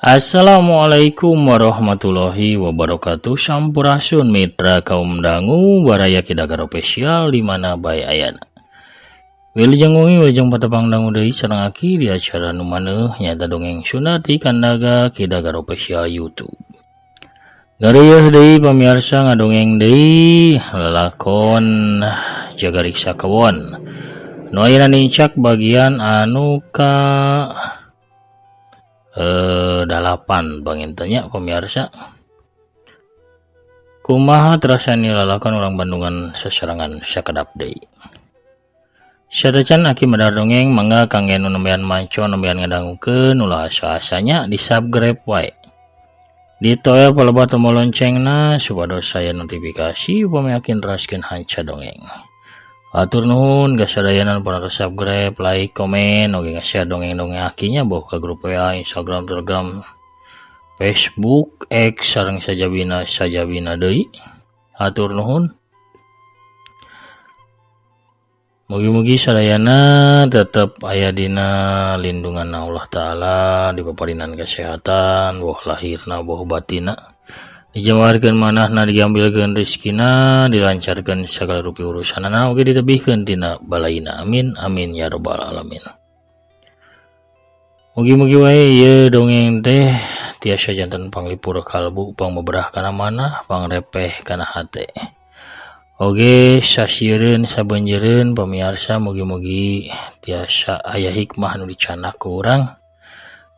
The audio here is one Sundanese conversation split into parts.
Assalamualaikum warahmatullahi wabarakatuh. Sampurasun mitra kaum dangu baraya Kidagar Official di mana bae ayana. Wilujeng wengi, wilujeng patepang dangu deui sareng aki di acara nu maneuh nyaeta dongeng Sunda ti Kandaga Kidagar Official YouTube. Gareuyeun deui pamiarsa ngadongeng deui lalakon Jagariksa Kewon. Nu ayeuna nincak bagian anu ka 8 panginten nya pemirsa. Kumaha terasa lalakon urang Bandungan sasarengan sakedap deui. Satacan aki medar dongeng, mangga kangge nu nembean maca, nembean ngadangukeun, ulah asa-asanya di subscribe wae. Ditoel palebah tombol loncengna supados aya notifikasi upami aki neraskeun hanca dongeng. Atur nuhun kasadayana nu subscribe, like, komen, oge nge-share dongeng-dongeng akinya boh ka grup WA, Instagram, Telegram, Facebook, X sareng sajabina sajabina deui. Atur nuhun. Mugi-mugi sadayana tetep aya dina lindungan Allah Ta'ala, dipaparinan kesehatan, boh lahirna boh batina. Dijamarkeun manahna, diambilkeun rezekina, dilancarkeun sagala rupi urusanana, oge ditebihkeun tina balaina. Amin amin ya rabbal alamin. Mugi-mugi wae ieu dongeng teh tiasa janten panglipur kalbu, pangbeberah kana manah, pangrepeh kana hate. Oge sasiereun sabenjeureun pamiarsa, mugi-mugi tiasa aya hikmah nu dicanak ku urang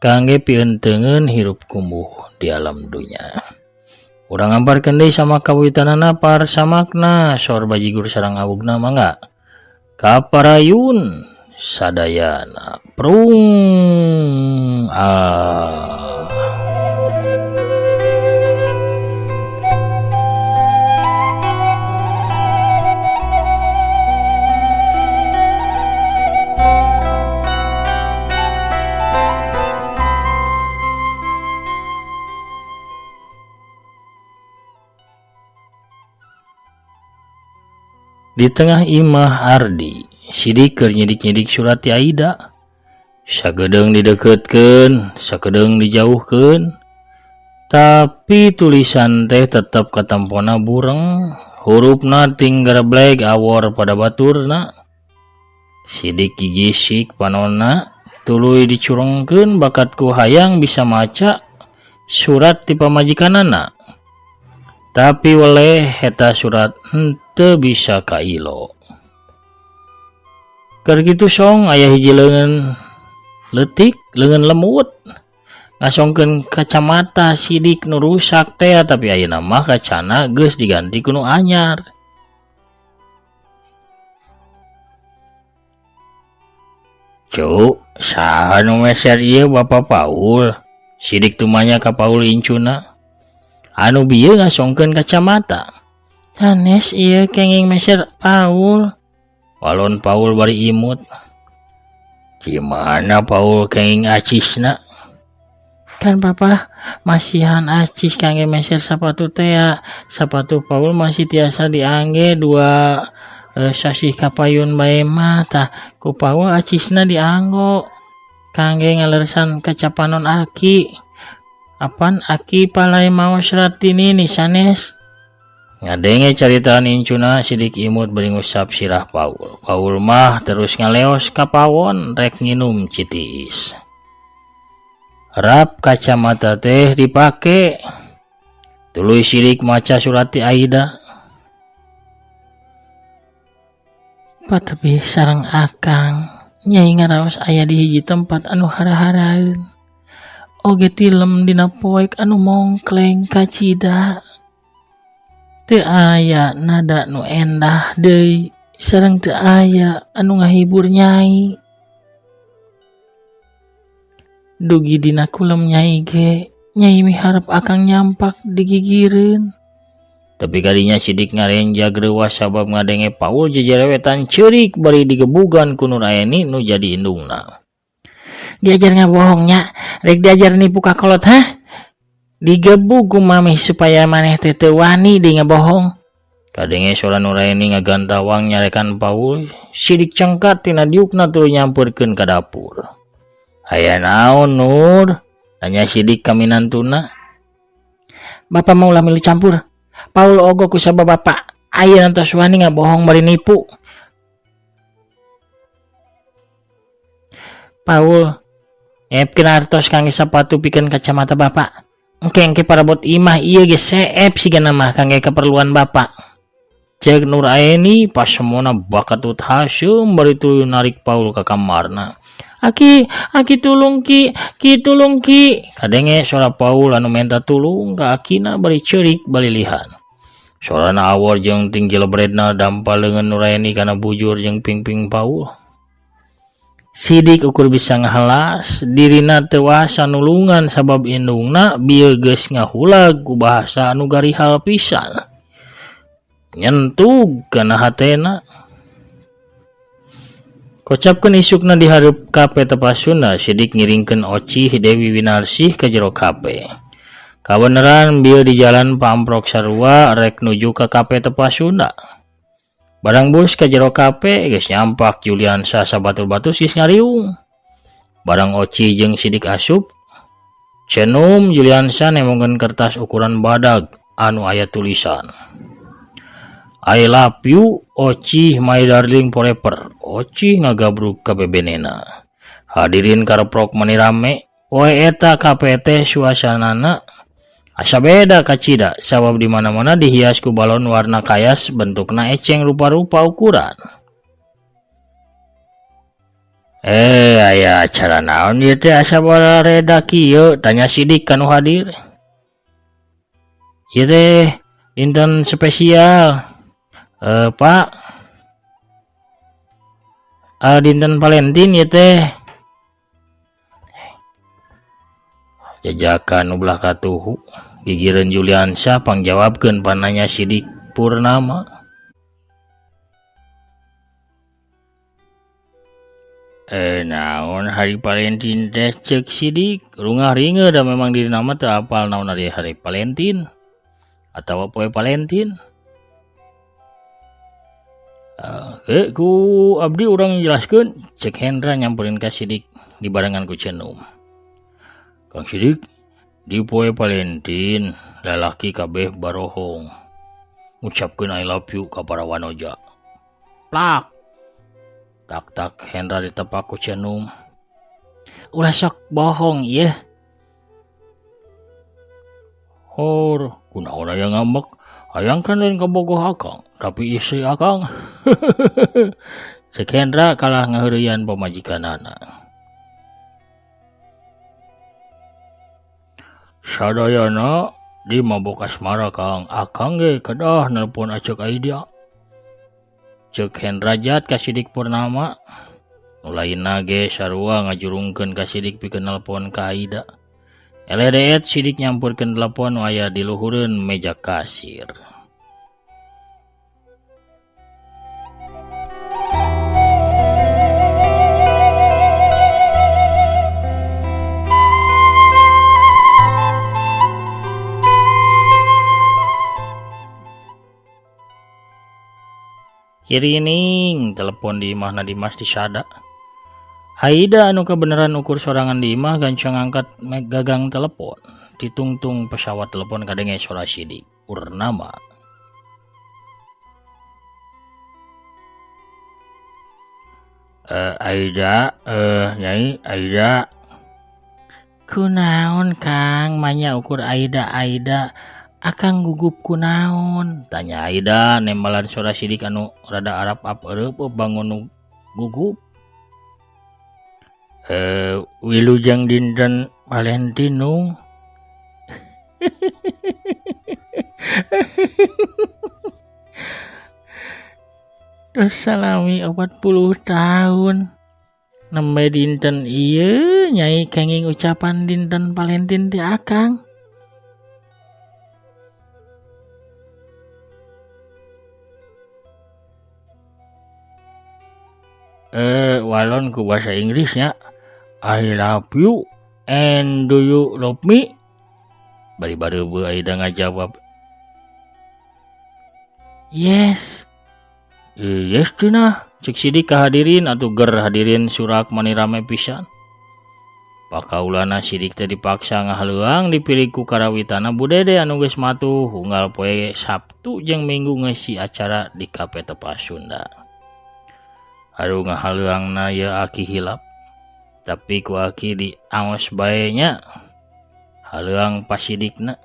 kangge pienteungeun hirup kumuh di alam dunya. Urang ngamparkeun deui sama kawitanana parsamakna sor bajigur sareng awugna, mangga kaparayun sadayana prung ah. Di tengah imah Ardi, Sidik keur nyidik-nyidik surat ti Aida. Sakedeung dideketkeun, sakedeung dijauhkeun. Tapi tulisan teh tetep katempona bureng, hurufna ting gerebleg awor pada baturna. Sidik gigisik panonna, tuluy dicurengkeun bakat ku hayang bisa maca surat ti pamajikanana. Tapi weleh eta surat henteu bisa kailo. Keur kitu song aya hiji leungeun leutik, leungeun lemut ngasongkeun kacamata Sidik nu rusak teh, tapi ayeuna mah kacana geus diganti ku nu anyar. Cuk, saha nu meser ieu Bapak Paul? Sidik tumanya ka Paul incuna. Anu bieu ngasongkeun kacamata. Sanes ieu kenging meser Paul. Walon Paul bari imut. Gimana Paul kenging acisna? Kan papa masihan acis kangge meser sapatu teh. Sapatu Paul masih tiasa diangge dua sasih kapayun bae mah, tah ku Paul acisna dianggo kangge ngalersan kacapanon aki. Apan aki palai maos ratini nih sanes. Ngadenge caritaan incuna, Sidik imut bari ngusap sirah Paul. Paul mah terus ngaleos ka pawon rek nginum citiis. Rap kacamata teh dipake. Tuluy Sidik maca surat ti Aida. Patebih sareng akang, nyai ngaraos aya di hiji tempat anu hara-haraeun. Oge tilem dina poek anu mongkleng kacida. Teu aya nada nu endah deui sareng teu aya anu ngahibur nyai. Dugi dina kulem nyai ge, nyai miharep akang nyampak digigireun. Tapi kadinya Sidik ngarenjag reuwas sabab ngadenge Paul jejerewetan ceurik bari digebugan ku Nuraeni nu jadi indungna. Diajar ngabohongnya, rek diajar nipu ka kolot hah? Digebug ku mamih supaya maneh teh teu wani deui ngabohong. Kadenge sora Nuraeni ngagantawang nyarekan Paul, Sidik cengkat tina diukna tuluy nyampeurkeun ka dapur. Aya naon Nur? Tanya Sidik ka minantuna. Bapak mah ulah milu campur. Paul ogok ku sabab bapak ayeuna tos wani ngabohong bari nipu. Paul nyeepkeun artos kangge sapatu pikeun kacamata bapak. Engke-engke parabot imah ieu ge seep sigana mah kangge kaperluan bapak. Cek Nur Aeni pasemona bakatut haseum bari tuluy narik Paul ka kamarna. Aki, aki tulung ki, ki tulung ki. Kadenge sora Paul anu menta tulung ka akina bari ceurik balilihan. Sorana awor jeung tinggi lebredna dampal leungeun Nur Aeni kana bujur jeung pingping Paul. Sidik ukur bisa ngahelas, dirina teu wasa nulungan sabab indungna bieu geus ngahulag ku bahasa anu garihal pisan. Nyentug kana hatena. Kocapkeun isukna di hareup kape Tepas Sunda, Sidik ngiringkeun Ocih Dewi Winarsih ka jero kape. Kabeneran bieu di jalan pamprok sarua rek nuju ka kape Tepas Sunda. Barang bus ka jero kape geus nyampak Juliansyah sabatur-batur geus ngariung. Barang Oci jeung Sidik asup, cenum Juliansyah nemongkeun kertas ukuran badag anu aya tulisan. I love you Oci my darling forever. Oci ngagabrug ka bebenena. Hadirin kareprok meni rame. Poe eta kape teh suasanana asa beda kacida sabab di mana-mana dihias ku balon warna kayas bentukna eceng rupa-rupa ukuran. Aya acara naon ieu teh asa barareda kieu tanya Sidik ka nu hadir. Ieu teh dinten spesial. Pak. Dinten Valentine ieu teh. Jajakan nu belah katuhu. Gigireun Juliansyah pangjawabkeun pananya Sidik Purnama. Naon hari Valentine teh ceuk Sidik rungah ringe da memang dirina mah teu apal naon ari hari Valentine atawa poe Valentine. Ku abdi urang jelaskeun cek Hendra nyamperin ka Sidik dibarengan ku Cenum. Kang Sidik di poe Valentine lalaki kabeh barohong ngucapkeun I love you ka para wanoja. Plak. Tak-tak Hendra ditepak ku Cenum. Ulah sok bohong ieu. Hor, kunaon aya ngambek? Hayang kan lain kabogoh akang, tapi istri akang. Cek Hendra kalah ngaheureuyan pamajikanana. Sadayana di mabok asmara Kang, akang ge kedah nelpon Acek Aida. Cek Hendra jat ka Sidik Purnama. Nu lainna ge sarua ngajurungkeun ka Sidik pikeun nelpon ka Aida. Eledeet Sidik nyampurkeun telepon nu aya di luhureun meja kasir. Kirining telepon di imahna Dimas disada. Aida anu kebenaran ukur sorangan di imah gancang angkat gagang telepon. Ditungtung pesawat telepon kadenge sora Sidik Purnama. Aida, Nyai Aida. Kunaon Kang manya ukur Aida Aida. Akang gugup kunaon? Tanya Aida nembalan sora Sidik anu rada arap-ap eureupeup bangun gugup. Wilujeng dinten Valentino. Terus salami 40 tahun. Nembe dinten ieu Nyai kenging ucapan dinten Valentine ti akang. Walon ku bahasa Inggrisnya I love you and do you love me? Bari-bari bu Aida ngajawab yes. Yes cenah. Cek Sidik ka hadirin atuh ger hadirin surak mani rame pisan. Pakaulana Sidik teh dipaksa ngahaleuang dipilih ku karawitana Bu Dede anu geus matuh unggal poe Sabtu jeung Minggu ngeusi acara di Kafe Tepas Sunda. Aduh ngahaleuangna ieu aki hilap. Tapi ku aki diangos bae nya. Haleuang pasidikna.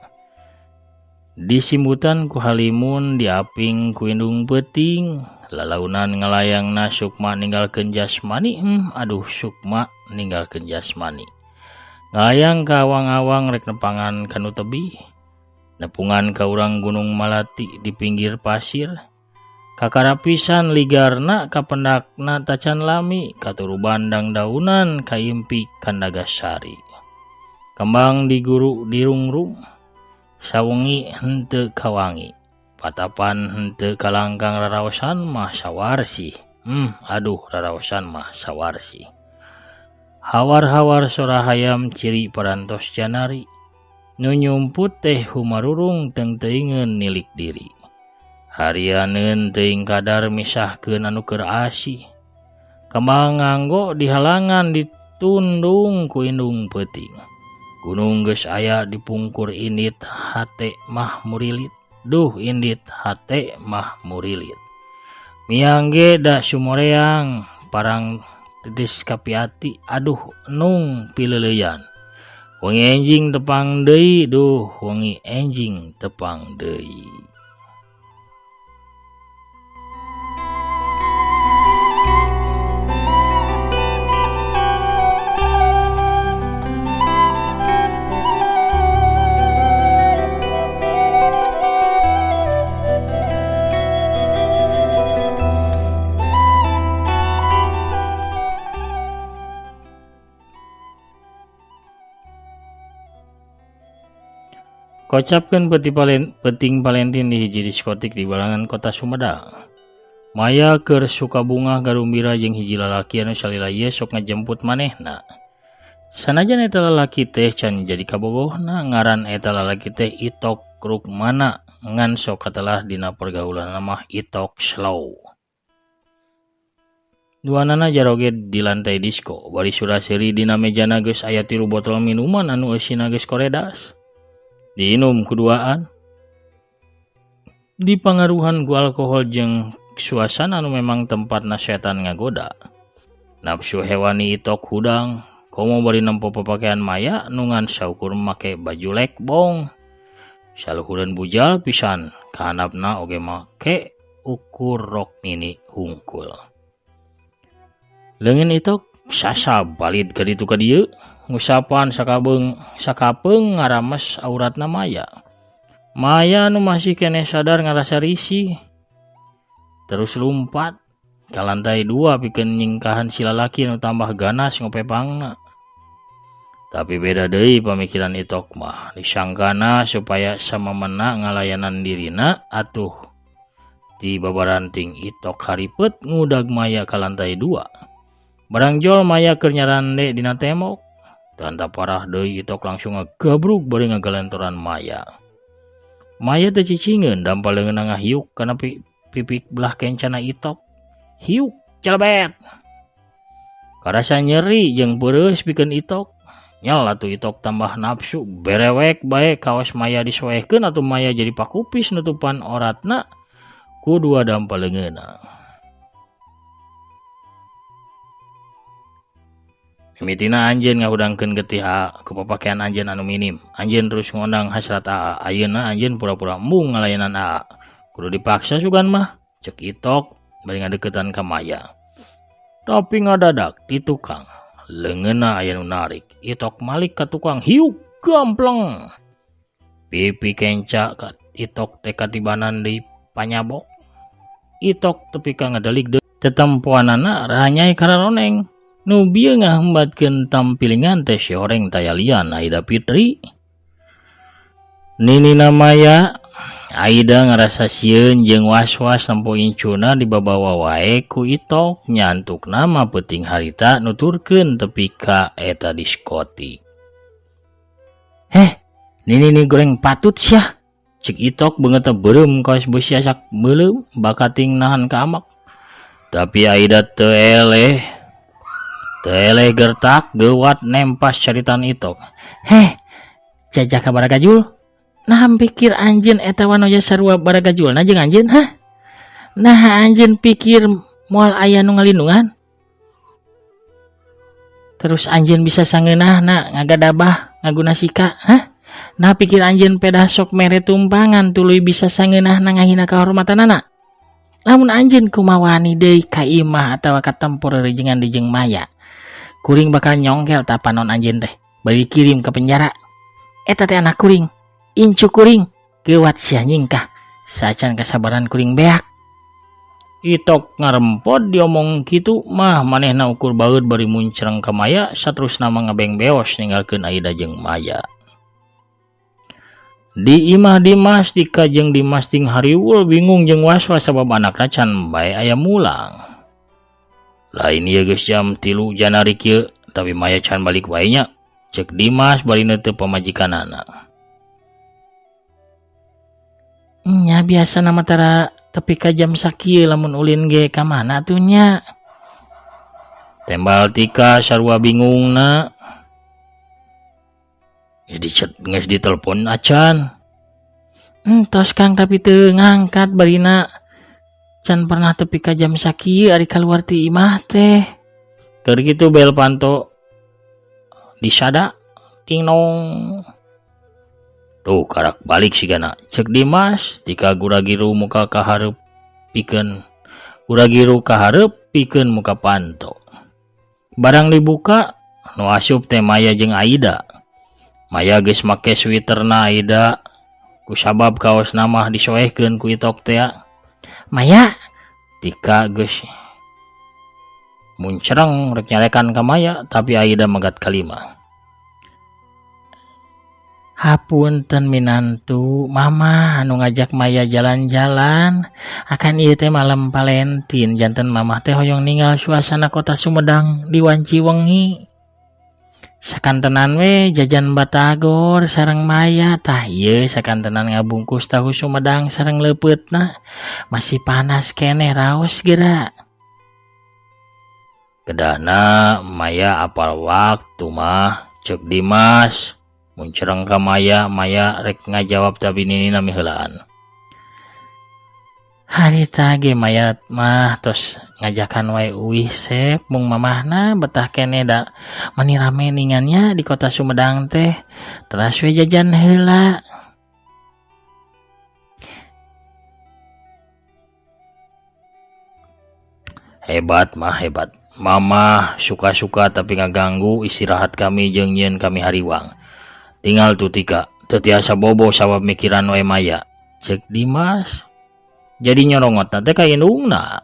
Disimbutan ku halimun diaping ku indung peuting. Lalaunan ngalayangna sukma ninggalkeun jasmani, aduh sukma ninggalkeun jasmani. Ngalayang ka awang-awang rek nepangan ka nu tebih. Nepungan ka urang Gunung Malati di pinggir pasir. Kakarapisan ligarna kapendakna tacan lami, katuruban dangdaunan kaimpi Kandagasari. Kembang diguru dirungrung, sawengi henteu kawangi. Patapan henteu kalangkang raraosan mah sawarsih. Aduh raraosan mah sawarsih. Hawar-hawar sora hayam ciri parantos janari. Nu nyumput teh humarurung teuing-teuingeun nilik diri. Harianeun teuing kadar misahkeun anu keur asih. Kembang nganggo dihalangan ditundung ku indung peuting. Gunung geus aya dipungkur indit hate mah murilit. Duh indit hate mah murilit. Miang ge da sumoreang parang titis kapiati aduh nung pileuleyan. Wengi enjing tepang deui duh wengi enjing tepang deui. Kocapkeun peting Valentin di hiji diskotik di balangan kota Sumedang. Maya keur sukabungah garumbira jeung hiji lalaki anu salila ieu sok ngajemput manehna. Sanajan eta lalaki teh can jadi kabogohna, ngaran eta lalaki teh Itok Rukmana ngan sok katelah dina pergaulanna mah Itok Slow. Duanana jaroge di lantai disko, bari sura-seuri dina mejana geus aya 3 botol minuman anu eusina geus koredas. Diinum kuduaan. Dipangaruhan ku alkohol jeung suasana anu memang tempatna setan ngagoda. Nafsu hewani Itok hudang, komo bari nempo papakaian Maya nu ngan saukur make baju lekbong. Saluhureun bujal pisan, kahandapna oge make ukur rok mini hungkul. Leungeun Itok sasab balid ka ditu ka dieu. Ngusapan sakapeung ngarames auratna Maya. Maya nu masih keneh sadar ngarasa risih. Terus lumpat ka lantai 2 pikeun nyingkahan si lalaki nu tambah ganas ngopepangna. Tapi beda deui pamikiran Itok mah. Disangkana supaya samamena ngalayanan dirina atuh ti babaranting Itok haripet ngudag Maya ka lantai 2. Barangjol Maya keur nyarande dina tembok. Tanta parah deui Itok langsung ngagabrug bari ngagalentoran Maya. Maya teh cicingeun dampal leungeunna ngahiuk kana pipik belah kencana Itok. Hiuk celebet. Karasa nyeri jeung peureus pikeun Itok. Nyel atuh Itok tambah nafsu berewek bae kaos Maya disoehkeun atuh Maya jadi pakupis nutupan oratna ku dua dampal leungeunna. Mimitina anjeun ngahudangkeun getih A ku papakaian anjeun anu minim. Anjeun terus ngondang hasrat A. Ayeuna anjeun pura-pura embung ngalayanan A. Kudu dipaksa sugan mah, cek Itok bari ngadeukeutan ka Maya. Tapi ngadadak di tukang. Leungeunna aya nu narik. Itok malik ka tukang hiuk gampleng. Pipi kenca ka Itok teh katibanan di panyabok. Itok tepi ka ngadelik deui. Tetempoanana ranyai kararoneng. Nu bieu ngahembatkeun tampilingan teh si horeng tayalian Aida Fitri. Ninina Maya, Aida ngarasa sieun jeung was-was nempo incuna dibabawa wae ku Itok nyantukna mah peuting harita nuturkeun tepi ka eta diskotik. Heh, nini goreng patut sia. Cek Itok beungeut beureum kaos beusi asak meuleum bakating nahan ka amak. Tapi Aida teu eleh. Teu eleh gertak geuwat nempas caritan Itok. Heh, jajaka baragajul. Nah pikir anjeun eta wanoja sarua baragajulna jeung anjeun, hah? Nah anjeun pikir moal aya nu ngalindungan? Terus anjeun bisa sangeunahna ngagadabah ngaguna sika, hah? Nah pikir anjeun pedah sok mere tumpangan tuluy bisa sangeunahna ngahina kahormatanana. Lamun anjeun kumawani deui ka imah atawa katempur rejengan di jeung Maya. Kuring bakal nyongkel ta panon anjeun teh, bari dikirim ke penjara. Eta teh anak kuring, incu kuring, geuwat sia nyingkah, sacan kasabaran kuring beak. Itok ngarempod diomong kitu mah manehna ukur baeud bari muncreng ka Maya saterusna mah ngabeng beos ninggalkeun Aida jeung Maya. Di imah Dimas Tika jeung Dimas ting hariwul bingung jeung was-was sabab anakna can bae aya mulang. Lain ieu geus jam 3 janari kieu, tapi Maya can balik wae nya. Cek Dimas bari neuteup pamajikanana. Nya biasana mah tara tepi ka jam sakieu lamun ulin ge ka mana atuh nya. Tembal Tika sarua bingungna. Geus ditelepon acan. Entos Kang tapi teu ngangkat barina. Can pernah tepi ka jam sakieu ari kaluar ti imah teh. Keur kitu bel panto disada ting nong. Tuh karak balik sigana. Cek Dimas Tika gura-giru muka kahareup pikeun. Gura-giru kahareup pikeun muka panto. Barang dibuka nu asup teh Maya jeung Aida. Maya geus make sweaterna Aida kusabab kaosna mah disoehkeun ku Itok teh. Maya Tika geus muncereng rek nyarekan ka Maya tapi Aida magat kalima. Hapunten minantu, mama anu ngajak Maya jalan-jalan akan ieu teh malam Valentine janten mamah teh hoyong ninggal suasana kota Sumedang di wanci wengi. Sakantenan we jajan batagor sareng Maya tah ieu sakantenan ngabungkus tahu Sumedang sareng leupeutna masih panas keneh raos geura. Kedahna Maya apal waktu mah cek Dimas muncereng ka Maya, Maya rek ngajawab tapi ninina miheulaan. Harita ge Maya mah tos ngajakan wae uih sep mung mamahna betah keneh da mani rame ningannya di kota Sumedang teh teras we jajan heula. Hebat mah hebat. Mamah suka-suka tapi ngaganggu istirahat kami jeung nyieun kami hariwang. Tinggal tu Tika, teu tiasa bobo sabab mikiran wae Maya. Cek Dimas. Jadi nyorongotna teh ka indungna.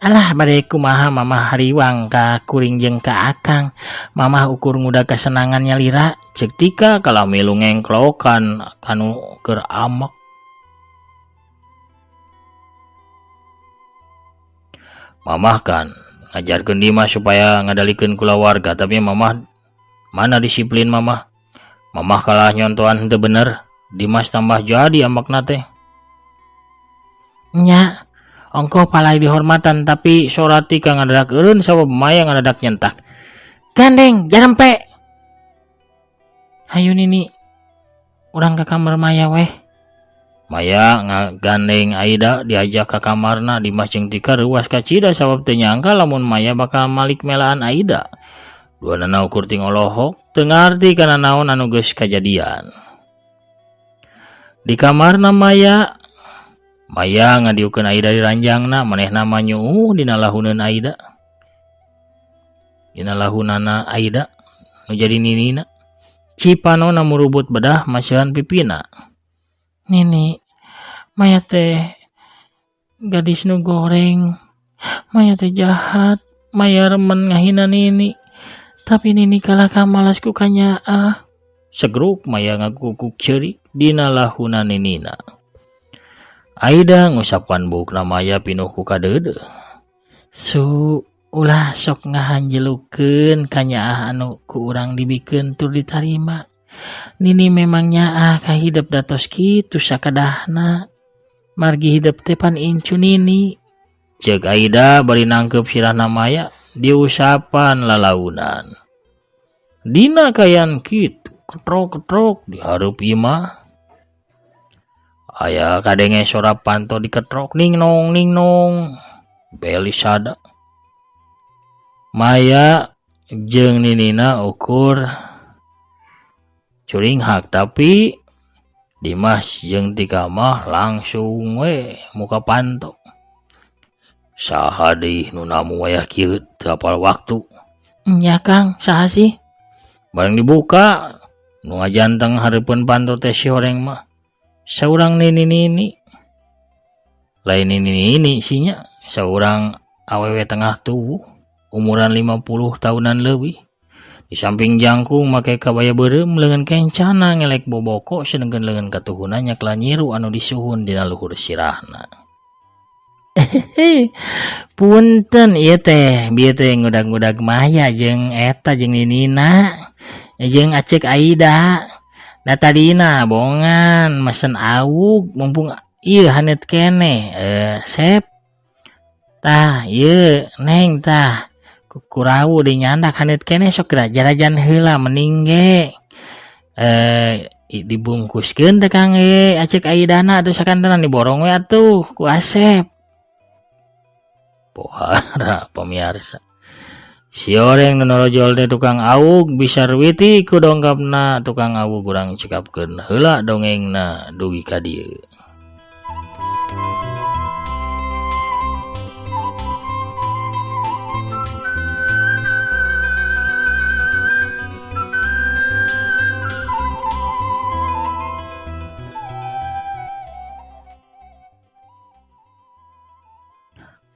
Alah bade kumaha mamah hariwang ka kuring jeung ka akang. Mamah ukur ngudag kasenangan nyalira. Cek Tika kalah milu ngengklokan kanu keur amek. Mamah kan ngajarkeun Dimas supaya ngadalikeun kulawarga tapi mamah mana disiplin mamah. Mamah kalah nyontohan henteu bener. Dimas tambah jadi ambakna teh. Nya, ongkoh palai dihormatan tapi sora Tika ngadadak eureun sabab Maya ngadadak nyentak. Gandeng, jarempe. Hayu Nini, urang ka kamar Maya weh. Maya ngagandeng Aida diajak ka kamarna Dimas jeung Tika reuas kacida sabab teu nyangka lamun Maya bakal malik melaan Aida. Duanana ukur ting olohok teu ngarti kana naon anu geus kajadian. Di kamarna Maya, Maya ngadiukeun Aida di ranjangna, manehna mah nyuuh dina lahuneun Aida. Dina lahunana Aida nu jadi ninina. Cipanona murubut bedah masihan pipina. Nini, Maya teh gadis nu goreng. Maya teh jahat. Maya remen ngahina Nini. Tapi Nini kalah ka malas ku kanyaah. Segruk Maya ngaguguk ceurik dina lahuna Ninina. Aida ngusapan buukna Maya pinuh ku kadeudeuh. Su ulah sok ngahanjelukeun kanyaah anu ku urang dibikeun tur ditarima. Nini memang nyaah ka hidep datos kitu sakadahna. Margi hidep teh pan incu Nini. Ceuk Aida bari nangkeup sirahna Maya Diusapan lalaunan. Dina kayan kitu ketrok-ketrok di hareup imah. Aya kadenge sora panto diketrok ning nong ning nong. Beli sada. Maya jeung Ninina ukur curinghak tapi Dimas jeung Tika mah langsung we muka panto. Saha deui nu namu wayah kieu teu apal waktu. Nya Kang, saha sih? Bareng dibuka nu ngajanteng hareupeun panto teh si horeng mah. Saurang nini-nini. Lain nini-nini sih nya, saurang awewe tengah tubuh, umuran 50 tahunan leuwih. Di samping jangkung make kabaya beureum leungeun kencana ngelek boboko sedengkeun leungeun katuhuna nyakla nyiru anu disuhun dina luhur sirahna. Punten ieu teh, bieu teh ngudag-ngudag Maya jeung eta jeung Ninina jeung Acek Aida. Da tadina bongan mesen awug mumpung ieu haneut keneh sep. Tah ieu neng tah kurawu dinyandak haneut keneh sok jarajan heula mending ge dibungkuskeun teh Kang Acek Aidana atuh sakantenan diborong we atuh ku Asep. Pohara pamiarsa. Si oreng nu norojol teh tukang awug bisa ruwiti ku dongkapna tukang awug urang cekapkeun heula dongengna dugi ka dieu.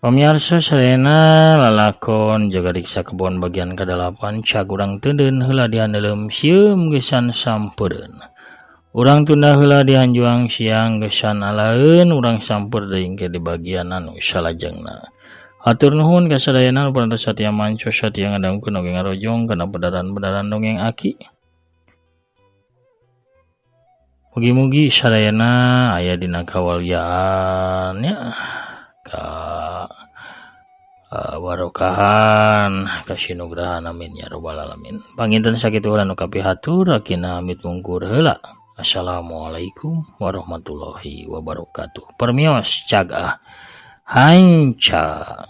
Pamiarsa sadayana lalakon Jagadiksa Kebon bagian ka-8 cag urang teudeun heula dihandeuleum sieum geusan sampeureun. Urang tunda heula dihanjuang siang geusan alaeun urang sampeur deui engke di bagian anu salajengna. Hatur nuhun ka sadayana nu parantos satia manco satia ngadangukeun oge ngarojong kana pedaran-pedaran dongeng Aki. Mugi-mugi sadayana aya dina kawaliaan nya. Ka warokahan kasinugrahan amin ya robbal alamin. Panginten sakitu heula nu kapihatur akina amit mungkur heula. Assalamualaikum warahmatullahi wabarakatuh. Permios cag ah hanca.